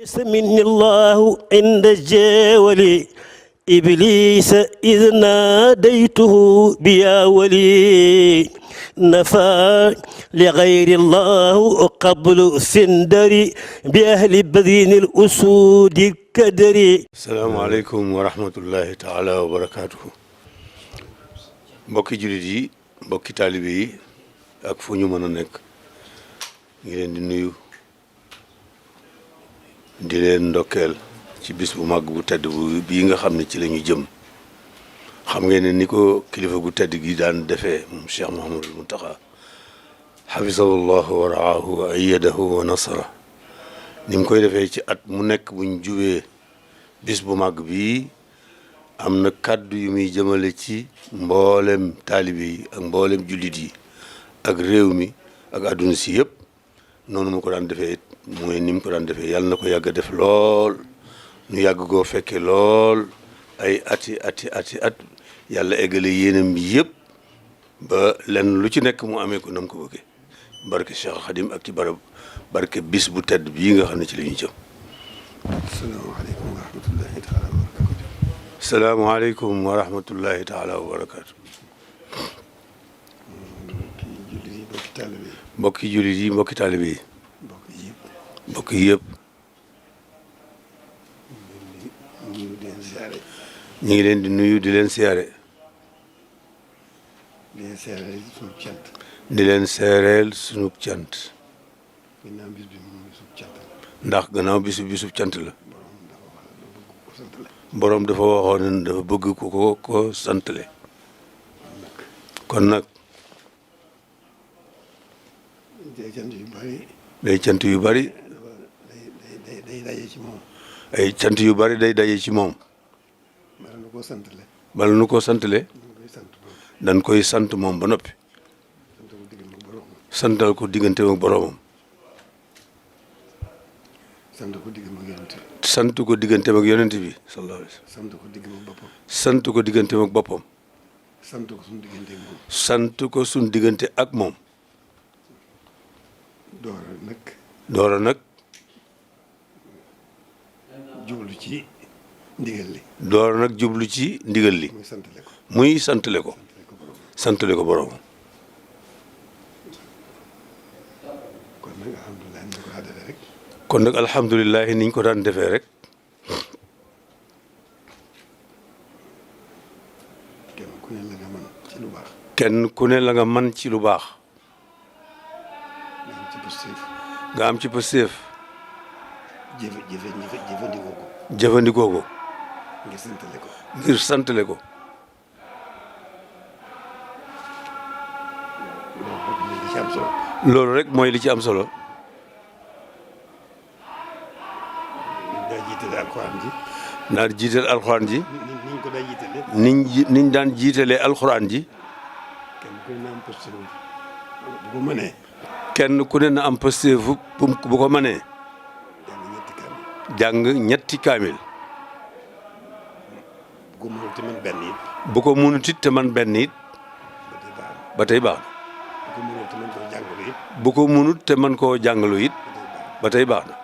سمني الله عند الجاول إبليس إذ ناديته بيا ولي نفى لغير الله قبل سندري بأهل بذين الأسود الكدري. السلام عليكم ورحمة الله تعالى وبركاته. mbokki jullit yi mbokki taalibe yi ak fu ñu mën a nekk ngi leen di nuyu di leen ndokkeel ci bis bu màgg bu tedd bu bii nga xam ne ci la ñu jëm. xam ngeen ne ni ko kilifa gu tedd gi daan defee moom Cheikh Mouhamadul Mountakha xafisahullahu wa raahu wa ayyadahu wa nasara ni mu koy defee ci at mu nekk buñ jubee bis bu màgg bii am na kàddu yu muy jëmale ci mboolem taalibe yi ak mboolem jullit yi ak réew mi ak àdduna si yëpp noonu mu ko daan defee mooy ni mu ko daan defee yàlla na ko yàgg a def lool ñu yàgg koo fekke lool ay ati at yàlla eggale yéenam bi yëpp ba lenn lu ci nekk mu amee ko nam ko bëggee barke Cheikh Khadim ak ci barke bis bu tedd bii nga xam ne ci la ñu jëm. salaamaaleykum wa rahmatullahi taala wa barakaatu. mbokki jullit yi mbokki taalibe yi. mbokk yëpp. ñu ngi leen di nuyu di leen siyaare. di leen seereel sunu cant. di leen seereel sunu cant. gannaaw bis bi moom bisub cant la. ndax gannaaw bisub cant la. borom dafa waxoon ne dafa bëgg ku ko santale. kon nag. day cant yu bari. day cant yu bari. day daje ci moom. ay cant yu bari day daje ci moom. bala nu koo santale. bala nu ko santale. dañ koy sant moom ba noppi. santal ko diggante ak boromam. sant ko diggante ak yonent bi. sant ko diggante ak yonent bi sallallahu alayhi wa sallam. sant ko diggante ak boppam. sant ko diggante ak boppam. sant ko suñu diggante ak moom. sant ko suñu diggante ak moom. doora nag. jublu ci ndigal li. doora nag jublu ci ndigal li. muy santale ko. santale ko borom. kon nag alhamdulilah ni ñu ko daan defee rek. kenn ku ne la nga mën ci lu baax. kenn ku ne la nga mën ci lu baax. nga am ci pësteef. nga am ci pësteef. jëfandikoo ko. jëfandikoo ko. ngir santale ko. ngir santale ko. loolu rek mooy li ci am solo. daa jiitale alxuraan ji. naa jiital alxuraan ji. niñ ko daa jiitale. niñ daan jiitalee alxuraan ji. kenn ku ne na am pësteef bu ko mënee. kenn ku ne na am pësteef bu ko mënee. jàng ñetti kaamil. bu ko mënul te man benn it. bu ko mënut it te man benn it. ba tey baax na. bu ko mënut te man koo jàngalu it. ba tey baax na.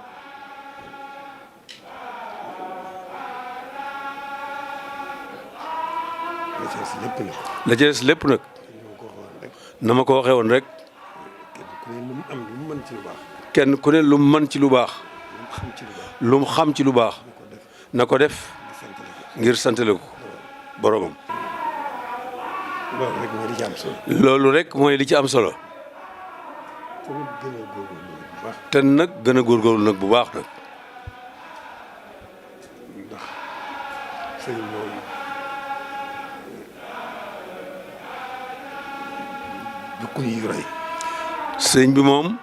la ca des lépp nag. na ma ko waxee woon rek. kenn ku ne lu mu mën ci lu baax. lu mu xam ci lu baax. na ko def. ngir santale ko boromam. loolu rek mooy li ci am solo. te nag gën a góorgóorlu nag bu baax nag. du ku ñuy roy. sëñ bi moom.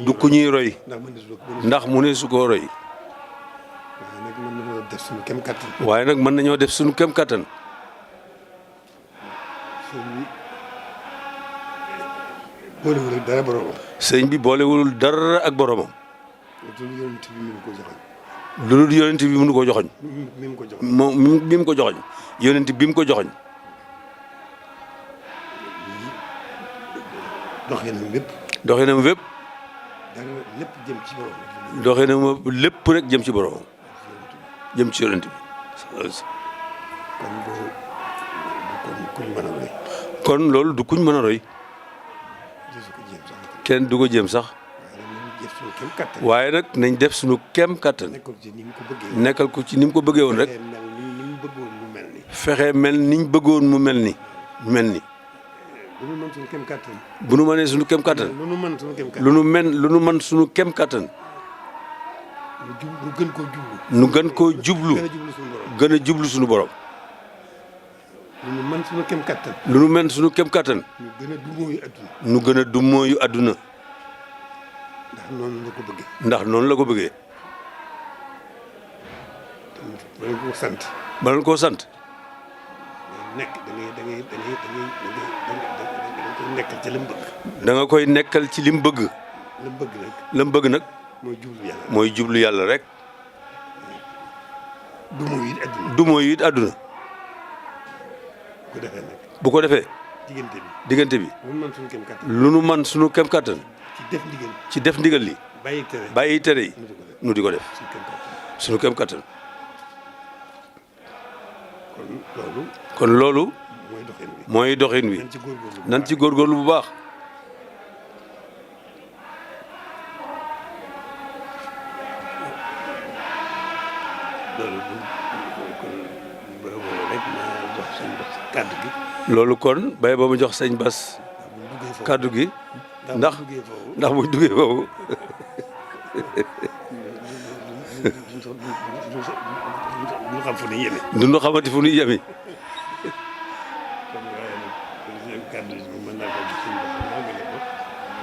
du ku ñuy roy. ndax mu ne su koo roy. waaye nag mën nañoo def suñu kem kattan. boolewul ak dara boromam. sëñ bi boolewul dara ak boromam. lu dul yonent bi mënu ko joxoñ. mi mu ko joxoñ. moom mi mu ko joxoñ. yonent bi mu ko joxoñ. doxinam wépp. doxinam wépp. dara lépp jëm ci borom. doxee na ma lépp rek jëm ci borom jëm ci yonent bi kon kuñ mën a roy. kon loolu du kuñ mën a roy gisu ko jéem sax. kenn du ko jéem sax waaye nag nañ def suñu kéem kattan. waaye nag nañ def suñu kem kattan nekkal ci ni mu ko bëggee. nekkal ko ci ni mu ko bëggee woon rek fexe mel ni ni mu bëggoon mu mel ni. fexe mel niñ bëggoon mu mel ni bu nu mën suñu kéem kattan. bu nu mënee suñu kem kattan lu nu mën suñu kéem kattan. lu nu mën suñu kem kattan lu gën koo jublu. nu gën koo jublu gën a jublu suñu borom. gën a jublu suñu borom lu nu mën suñu kéem kattan. lu nu mën suñu kem kattan ñu gën a dumóoyu adduna. nu gën a dummóoyu àdduna ndax noonu la ko bëggee. ndax noonu la ko bëggee ba leen ko sant. ba leen koo sant nekk da ngay nekkal ci li mu bëgg. da nga koy nekkal ci li mu bëgg li mu bëgg nag la mu bëgg nag mooy jublu yàlla. mooy jublu yàlla rek dumóoyu it adduna. dummóoyu it àdduna bu ko defee nag bu ko defee diggante bi. diggante bi lu nu mën suñu kéem kattan. lu nu mën suñu kem kattan ci def ndigal. ci def ndigal li bàyyi tere. bàyyi tere yi nu di ko def nu di ko def suñu kéem kattan. suñu kem kattan kon loolu kon loolu mooy doxin bi. mooy doxin wi nañ ci góorgóorlu. nan ci góorgóorlu bu baax loolu kon boobu rek ma jox seen kàddu gi. loolu kon bay ba mu jox sëñ Bas bu ñu duggee foofu. kàddu gi ndax bu ñu duggee foofu. ndax buñ duggee foofu ñu xam fu ne yéeme. duñu xamante fu ñuy yemi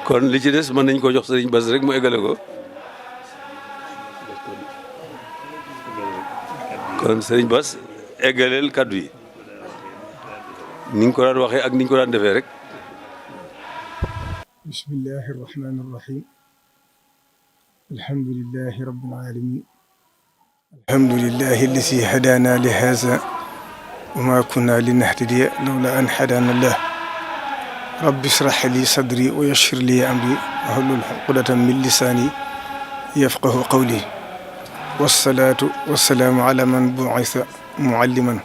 kon li ci des mën nañ ko jox sëriñ Bas rek mu eggale ko kon sëriñ Bas eggaleel kàddu yi ni nga ko daan waxee ak ni ñu ko daan defee rek bismillahi irrahmani irrahim alhamdulilahi rabbil alamin alhamdulilahi alladi hadana li haza wa ma kunna linahtadiya lawla an hadana allah rabbi israh li sadri wa yassir li amri wahlul uqdatan min lisani yafqahu qawli wassalatu wassalaamu ala man bu'itha mualliman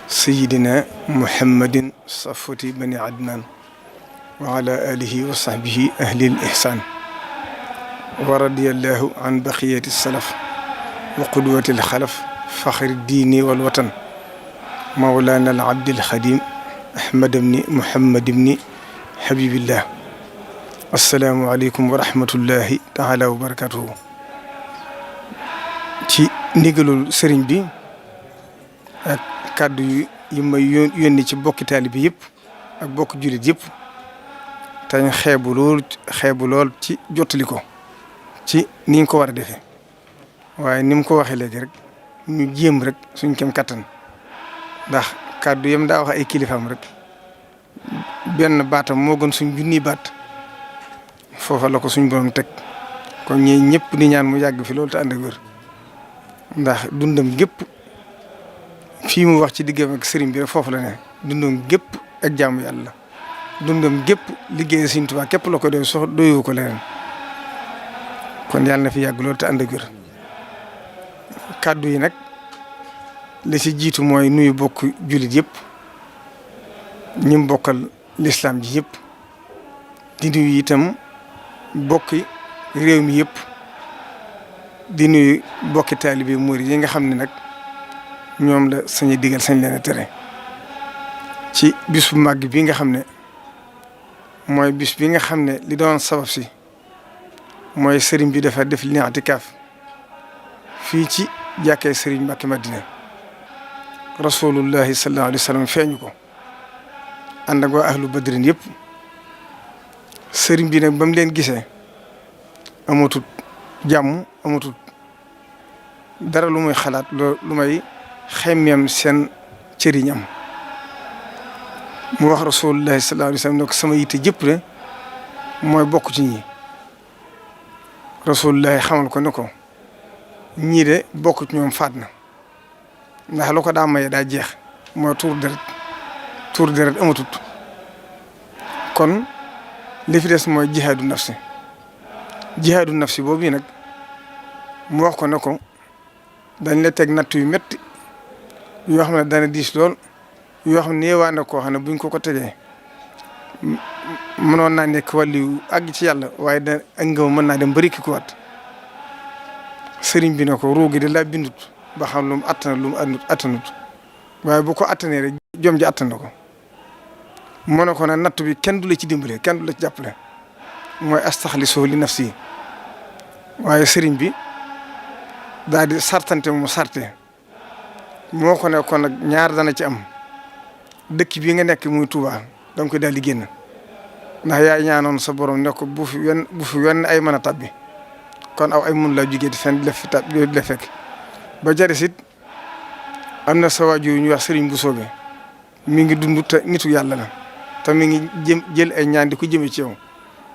sayidina muhammadin safwati bani adnan wa ala alihi wa sahbihi ahli al-ihsan wa radiyallahu an baqiyati salaf wa qudwati al-khalaf fakhri diini wal watan mawlana al-abd al-khadim ahmad ibni muhammad ibni habibillah assalaamu aleykum wa rahmatullahi taala wa barakatuhu ci ndigalul sëriñ bi ak kàddu yi may yónni ci bokki taalibe yëpp ak bokki jullit yëpp tañ xeebu lool ci jottali ko ci niñ ko war a defee waaye ni mu ko waxee léegi rek ñu jéem rek suñ kem kattan ndax kàddu yam daa wax ay kilifaam rek benn baatam moo gën suñ junni baat foofa la ko suñ borom teg kon ñi ñëpp di ñaan mu yàgg fi loolu te ànd ak wér ndax dundam gépp fii mu wax ci diggam ak sëriñ bi rek foofu la ne dundam gépp ak jaamu yàlla dundam gépp liggéey Sëriñ Tuubaa képp la ko doy sox doyoo ko leneen kon yàlla na fi yàgg loolu te ànd ak wér kàddu yi nag li ci jiitu mooy nuyu bokk jullit yëpp ñim bokkal lislaam ji yëpp di nuyu itam bokki réew mi yëpp di nuyu bokki taalibe murid yi nga xam ne nag ñoom la sañ digal sañ leen a tere ci bis bu màgg bi nga xam ne mooy bis bi nga xam ne li doon sabab si mooy sëriñ bi dafa def li i'tikaaf fii ci jàkkee sëriñ Mbàkke Madina rasulullahi sallallahu alayhi wa sallam feeñu ko ànd ak waa ahlu badrin yëpp sëriñ bi nag ba mu leen gisee amatut jàmm amatut dara lu muy xalaat lu may xemmeem seen cëriñ am mu wax rasulullahi sallallahu alayhi wa sallam ne ko sama yitte jëpp de mooy bokk ci ñi rasulullahi xamal ko ne ko ñii de bokk ci ñoom faat na ndax lu ko daa maye daa jeex mooy tuur deret amatut kon li fi des mooy jihaadu nafsi boobu nag mu wax ko ne ko dañ la teg natt yu métti yoo xam ne dana diis lool yoo xam ne néewaa na koo xam ne buñ ko tegee mënoon naa nekk wàllu àgg ci yàlla waaye da ak ngëm mën naa dem bari ki ko wat sëriñ bi ne ko ruugi de laa bindut ba xam lu mu attana lu mu attanut waaye bu ko attanee rek jom ji attan na ko mu ne ko nag natt bi kenn du la ci dimbale kenn du la ci jàppale mooy astaxlisu li nafsi waaye sëriñ bi daal di sartante mu sarte moo ko ne kon nag ñaar dana ci am dëkk bii nga nekk muy Touba da nga koy daal di génn ndax yaay ñaanoon sa borom ne ko bu fi wenn ay mën a tabbi kon aw ay mun laa jugee di fenn def fi tab di la fekk ba jaris it am na sa waajur yu ñuy wax sëriñ bu soobee mi ngi dund te nitu yàlla la te mi ngi jël ay ñaan di ko jëmee ci yow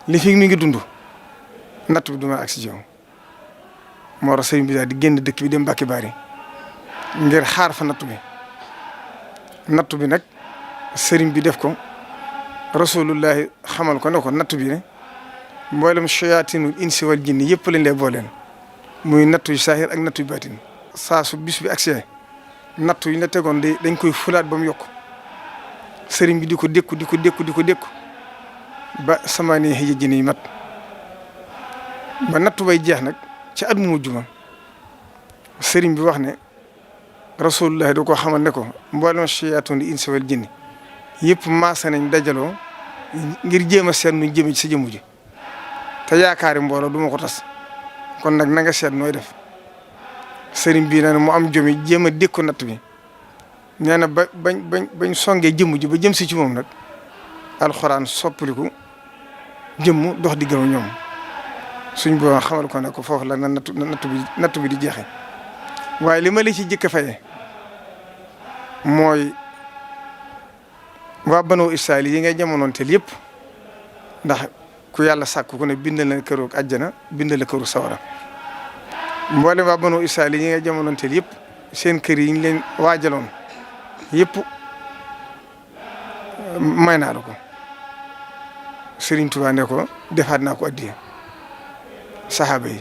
li fi mi ngi dund natt bi du ma agsi ci yow moo tax sëriñ bi daal di génn dëkk bi dem Mbàkke Bari ngir xaar fa nattu bi nag sëriñ bi def ko rasulullahi xamal ko ne ko nattu bi ne mboolem shayaatinul insi wal jinni yëpp lañ lay booleen muy nattu yu saahir ak nattu yu baatin saa su bis bi agsee nattu yi la tegoon dañ koy fulaat ba mu yokk sëriñ bi di ko dékku ba samaani xëy jinni yi mat ba nattu bay jeex nag ci at mu mujj ma sëriñ bi wax ne rasulullah da ko xamal ne ko mboolem shayaatun di insi wal jinni yëpp maasa nañ dajaloo ngir jéem a seet nuñ jëme ci sa jëmm ji te yaakaari mbooloo du ma ko tas kon nag na nga seet nooy def sëriñ bi nee na mu am jomi jéem a dékku natt bi nee na bañ songee jëmm ji ba jëm si ci moom nag alxuraan soppaliku jëmm dox di gëm ñoom suñ boo xamal ko ne ko foofu la na nattu bi di jeexe waaye li ma la ci jëkk a faye mooy waa Banu Israayil yi ngay jamonoon teel yëpp ndax ku yàlla sàkk ku ne bindal na këru àjjana bindal la këru sawara mboolem waa Banu Israayil yi ngay jamonoon teel yëpp seen kër yi ñu leen waajaloon yëpp may naa la ko Sëriñ Tuubaa ne ko defaat naa ko addiya saxaaba yi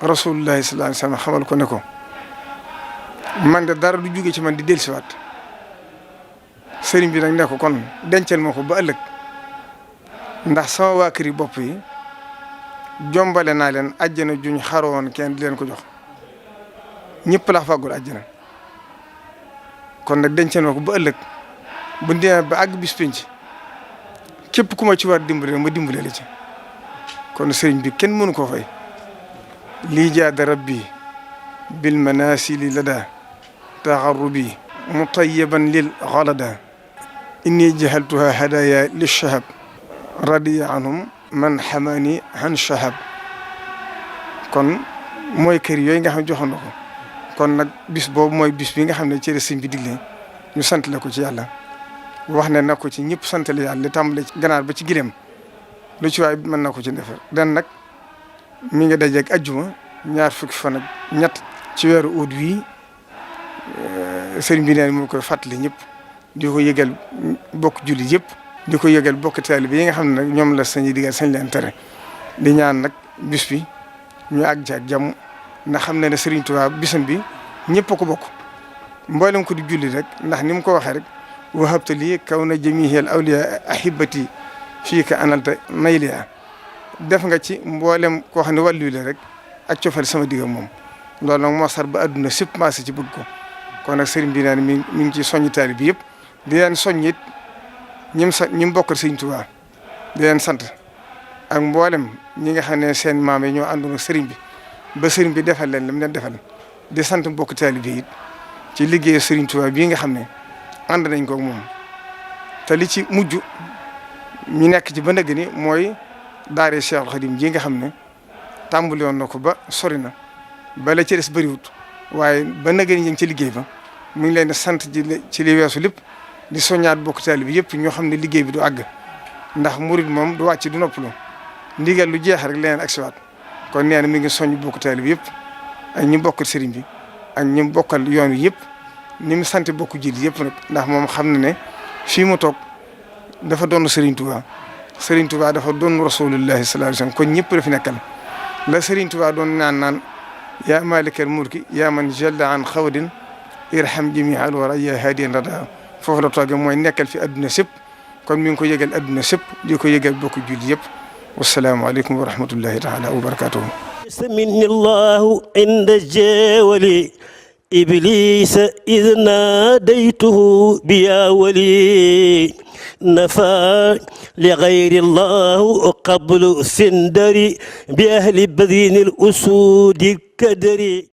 rasulullahi sallallahu alayhi wasallam xamal ko ne ko man de dara du jóge ci man di dellusiwaat sëriñ bi nag ne ko kon dencal ma ko ba ëllëg ndax sama waa kër yi bopp yi jombale naa leen àjjana juñ xaroon kenn di leen ko jox ñëpp la fàggul àjjana kon nag dencal ma ko ba ëllëg bu demee ba àgg bis penc képp ku ma ci war dimbale ma dimbale la ci kon sëriñ bi kenn mënu koo fay lii jaada rabbi bil manasili lada taxarrubi mutayyaban lil xalada inni jahaltuha hadaya li shahab radiya anhum man xamani han shahab kon mooy kër yooyu nga xam ne joxoon na ko kon nag bis boobu mooy bis bi nga xam ne ci sëriñ bi digle ñu sant la ko ci yàlla wax ne na ko ci ñëpp sant la yàlla li tàmbale ci ganaar ba ci gileem lu ci waay mën na ko ci defar dan nag mi ngi dajeeg ajjuma ñaar fukki fan ak ñett ci weeru ut wii sëriñ bi neen mu koy fàttali ñëpp di ko yëgal bokk jullit yëpp di ko yëgal bokk taalibe yi nga xam ne nag ñoom la sañuy digal sañ leen tere di ñaan nag bis bi ñu àgg ci ak jàmm ndax xam ne ne Sëriñ Tuubaa bisam bi ñëpp a ko bokk mboolem ko di julli rek ndax ni mu ko waxee rek wahabta lii kaw na jamihil awliya ahibati fii ka analta nayliya def nga ci mboolem koo xam ne wàllu la rek ak cofal sama digga moom loolu nag moo sar ba adduna sëpp maase ci bëgg ko kon nag sëriñ bi naan mi ngi ci soññi taalibe bi yëpp di leen soññ it ñi mu bokkal Sëriñ Tuubaa di leen sant ak mboolem ñi nga xam ne seen maam yi ñoo àndoon ak sëriñ bi ba sëriñ bi defal leen lam leen defal di sant mbokk taalibe yi it ci liggéeyu Sëriñ Tuubaa bii nga xam ne ànd nañ ko moom te li ci mujj ñu nekk ci ba ndëgg ni mooy daare Cheikhul Khadim ji nga xam ne tàmbali woon na ko ba sori na ba la ci des bëriwut waaye ba ndëgg ni ñu ngi ci liggéey ba mu ngi leen di sant ci li weesu lépp di soññaat bokk taalibe bi yëpp ñoo xam ne liggéey bi du àgg ndax murid moom du wàcc du noppalu ndigal lu jeex rek leneen agsiwaat kon nee na mi ngi soññ bokk taalibe bi yëpp ak ñi bokkal sëriñ bi ak ñi bokkal yoon wi yëpp ni mu sant bokk jil yëpp nag ndax moom xam na ne fii mu toog dafa doon Serigne Touba Serigne Touba dafa doon rasulullahi sallallahu alayhi wasallam kon ñëpp la fi nekkal la Serigne Touba doon naan yaa maalikal mulki yaa man jalla an xawdin irham jamial wara yaa haadiyan rada foofu la toogee mooy nekkal fi adduna sëpp kon mi ngi ko yëgal adduna sëpp di ko yëgal bokk julli yëpp wasalaamualeykum wa rahmatullahi taala wa barakatuhu سمني الله عند الجاول إبليس إذ ناديته بيا ولي نفى لغير الله قبل سندري بأهل بذين الأسود الكدري